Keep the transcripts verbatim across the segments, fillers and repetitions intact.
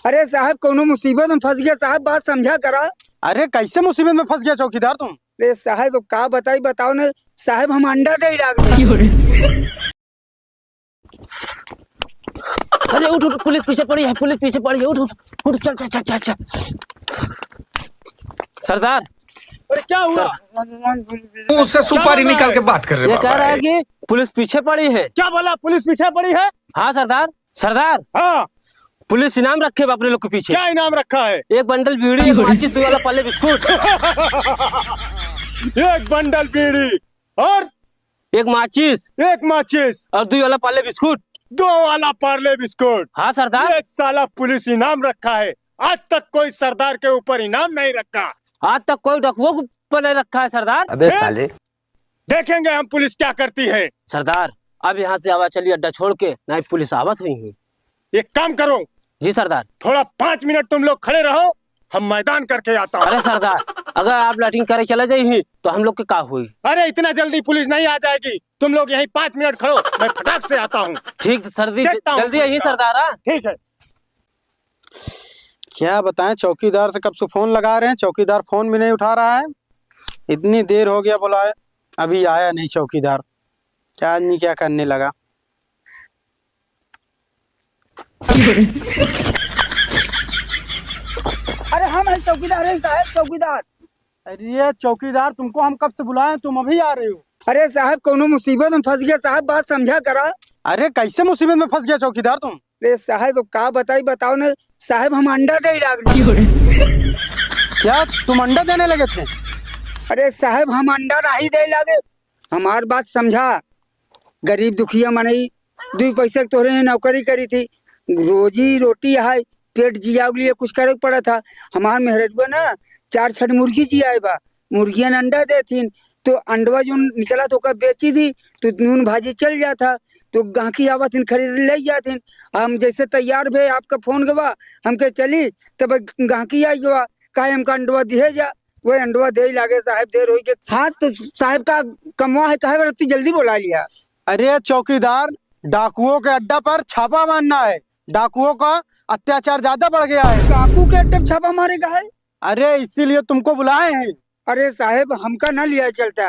अरे साहब, कौनो मुसीबत में फंस गया साहब, बात समझा करा। अरे कैसे मुसीबत में फंस गया चौकीदार तुम? अरे साहब, अब का बताई, बताओ ना साहब, हम अंडा दे लागल। अरे उठ, उठ, पुलिस पीछे पड़ी है, पुलिस पीछे पड़ी है, उठ, उठ, उठ, चल, चल, चल, चल, चल। सरदार। अरे क्या हुआ? सर- वो उससे क्या सुपारी बोल रहा निकाल है? के बात कर रहे ये बाबा कह रहा है रे। कि पुलिस पीछे पड़ी है। क्या बोला, पुलिस पीछे पड़ी है? हाँ सरदार, सरदार। हाँ। पुलिस इनाम रखे बा अपने लोग के पीछे। क्या इनाम रखा है? एक बंडल बीड़ी, एक माचिस, दो वाला पार्ले बिस्कुट। एक बंडल बीड़ी और एक माचिस। एक माचिस। और दो वाला पार्ले बिस्कुट। दो वाला पार्ले बिस्कुट। हाँ सरदार। ये साला पुलिस इनाम रखा है, आज तक कोई सरदार के ऊपर इनाम नहीं रखा। आज तक कोई डकुओ के ऊपर नहीं रखा है सरदार। अबे फिर? साले। देखेंगे हम पुलिस क्या करती है। सरदार, अब यहाँ से आवा चली अड्डा छोड़ के, नहीं पुलिस आवत हुई है। एक काम करो। जी सरदार। थोड़ा पाँच मिनट तुम लोग खड़े रहो, हम मैदान करके आता हूँ। अरे सरदार, अगर आप लैट्रिन करे चले जाइही तो हम लोग के का होई? अरे इतना जल्दी पुलिस नहीं आ जाएगी, तुम लोग यहीं पाँच मिनट खड़ो, मैं फटाक से आता हूँ। ठीक सर जी, देखता हूँ जल्दी पुलिस आइए का। सरदार, हाँ? ठीक है। क्या बताएं, चौकीदार से कब से फोन लगा रहे हैं, चौकीदार फोन भी नहीं उठा रहा है। इतनी देर हो गया बुलाए, अभी आया नहीं चौकीदार। क्या आदमी क्या करने लगा। अरे हम हैं चौकीदार, हैं साहब चौकीदार। अरे चौकीदार, तुमको हम कब से बुलाए हैं, तुम अभी आ रहे हो? अरे साहब, कौनो मुसीबत में फंस गया साहब, बात समझा करा। अरे कैसे मुसीबत में फंस गया चौकीदार तुम? अरे साहब, अब का बताई, बताओ ना साहब, हम अंडा दे लागल। क्या तुम अंडा देने लगे थे? अरे साहब, हम अंडा नहीं दे लागे, हमार बात समझा। गरीब दुखिया मनई, दुई पैसा के तोहरे यहाँ नौकरी करी थी, रोजी रोटी है, पेट जिया के लिए कुछ करे के पड़ा था। हमार मेहररुआ ना चार छठ मुर्गी जियाए बा, मुर्गियन अंडा देथिन, तो अंडवा जो निकला तो ओका बेची दी, तो नून भाजी चल जाता, तो गाहकी आवत हिन खरीद ले जाथिन। हम जैसे तैयार भे आपका फोन गवा, हमके चली, तब गाहकी आई गवा, काहे हमका अंडवा दिहे जा, वह अंडवा दे लागे साहब, देर होई के। हाँ, तो साहब का कमवा है, काहे बरती जल्दी बोला लिया? अरे चौकीदार, डाकुओं के अड्डा पर छापा मारना है, डाकुओं का अत्याचार ज्यादा बढ़ गया है। डाकू के अड्डा पर छापा मारे का है? अरे इसीलिए तुमको बुलाए हैं। अरे साहब, हमका ना लिया चलता।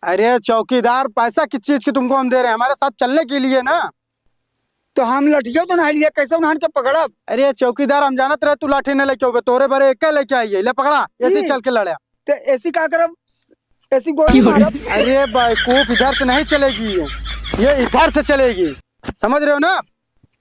अरे चौकीदार, पैसा किस चीज की तुमको हम दे रहे हैं, हमारे साथ चलने के लिए ना। तो हम लठियो तो नहीं लिया, कैसे उन्हान के पकड़ब? अरे चौकीदार, हम जानत रहे तू लाठी नहीं लेके आवे, तोरे बरे एक लेके आई है, ले पकड़ा, ऐसे ई। चल के लड़े। तो ऐसी का करब? ऐसी गोली मारब? अरे बेवकूफ, इधर से नहीं चलेगी ये, ये इधर से चलेगी, समझ रहे हो ना?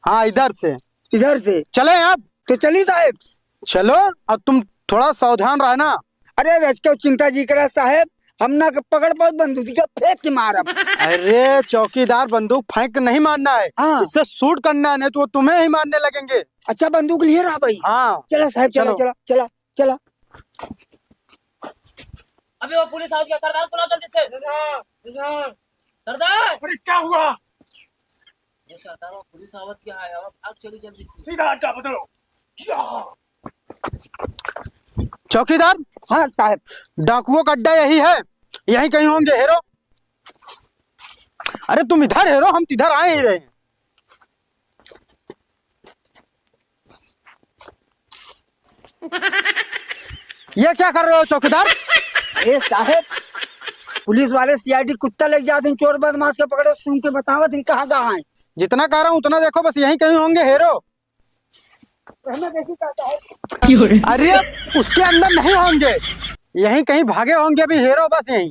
हाँ, इधर से। इधर से? चले अब। तो चली साहब। चलो, अब तुम थोड़ा सावधान रहना। अरे रचके चिंता जी करा साहब, हम ना के पकड़ पाओ, बंदूक के फेंक के मारब। अरे चौकीदार, बंदूक फेंक के नहीं मारना है, हाँ। इससे शूट करना है, नहीं तो वो तुम्हें ही मारने लगेंगे। अच्छा, बंदूक लिए रहा भाई। हाँ। चला साहब, चला, चलो। चला, चला, चला। अबे वो पुलिस आ गया, सरदार बुलाओ जल्दी से। सरदार, सरदार। अरे क्या हुआ? ये सरदार, वो पुलिस आवत क्या है, अब भाग चली जल्दी से। सीधा अड्डा बदलो। या। चौकीदार। हाँ साहब। डाकुओं का अड्डा यही है, यहीं कहीं होंगे हेरो। अरे तुम इधर हेरो, हम तिधर आए ही रहे हैं। ये क्या कर रहे हो चौकीदार? ए साहब, पुलिस वाले सीआईडी कुत्ता लग जाते हैं, चोर बदमाश के पकड़े, सुन के बतावत हैं कहाँ कहाँ हैं। जितना कह रहा हूँ उतना देखो, बस यहीं कहीं होंगे हेरो। हमें देखी का, का है? अरे, उसके अंदर नहीं होंगे, यहीं कहीं भागे होंगे अभी हेरो, बस यहीं।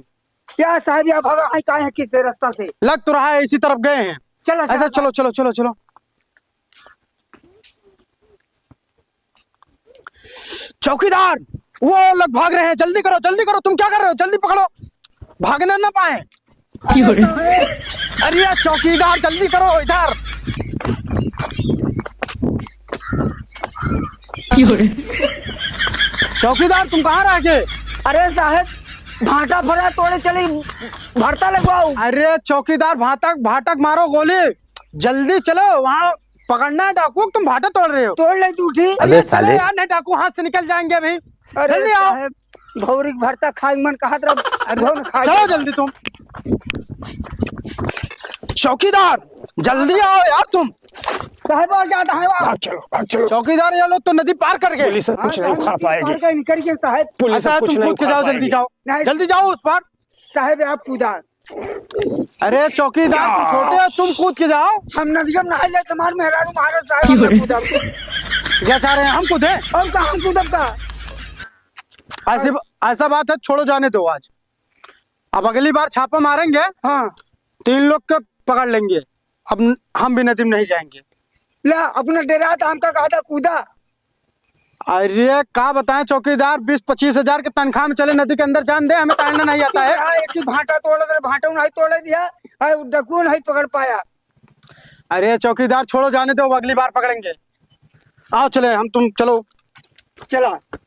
क्या साहब, यहाँ भागा है, कहाँ है, किस रास्ता से? लग तो रहा है इसी तरफ गए हैं। चलो, ऐसा चलो, चलो, चलो, चलो। चौकीदार, वो लोग भाग रहे हैं, जल्दी करो, जल्दी करो, तुम क्या कर रहे हो, जल्दी पकड़ो, भागने ना पाए। क्यों रे? अरे यार चौकीदार, जल्दी करो इधर। क्यों रे? चौकीदार, तुम कहाँ रह गए? अरे साहब, भाटा फरा तोड़े चली, भरता लगवाओ। अरे चौकीदार, भाटक, भाटक मारो गोली, जल्दी चलो, वहाँ पकड़ना है डाकू, तुम भाटा तोड़ रहे हो। तोड़ ले तू, ठीक। अबे अरे चलो साले। यार, नहीं डाकू हाथ से निकल जाएंगे अभी। अरे जल्दी आओ। साहब, भौरी के भरता खाए मन कहत रहा, अरे, भौन खा चलो गया। जल्दी तुम। चौकीदार, जल्दी आओ यार तुम। साहब, आ जाता है, आ। भाग चलो, भाग चलो। चौकीदार, ये लोग तो नदी पार कर गए। पुलिस से हाँ, कुछ नहीं साहब, उखाड़ नदी पाएगी। पार कर निकल गए, साहब। पुलिस से अच्छा, कुछ तुम नहीं कूद के उखाड़ जाओ, जल्दी पाएगी। जाओ। नहीं। जल्दी जाओ उस पार। साहब, आप कूदा। अरे चौकीदार, तुम क्या? छोटे हो, तुम कूद के जाओ। हम नदिया में नहाई ले, तुम्हारे मेहरारू महाराज साहब, हम ना कूदब। क्या चाह रहे हैं, हम कूदे? और का, हम कूदब का? ऐसी, ऐसा बात है, छोड़ो, जाने दो आज। अब अगली बार छापा मारेंगे, हाँ। तो इन लोग के पकड़ लेंगे। अब न-, हम भी नदी में नहीं जाएंगे। ला, अपना डेरा था, हमका कहा था कूदा। अरे का बताएं चौकीदार, बीस पच्चीस हजार के तनख्वाह में चले नदी के अंदर जान दे, हमें तैरना नहीं आता है। हाँ, एक ही भाटा तोड़ दे, भाटा नहीं तोड़ दिया, हाँ, वो डकुओ नहीं पकड़ पाया। अरे चौकीदार, छोड़ो, जाने दो, अगली बार पकड़ेंगे। आओ चले हम, तुम चलो। चला।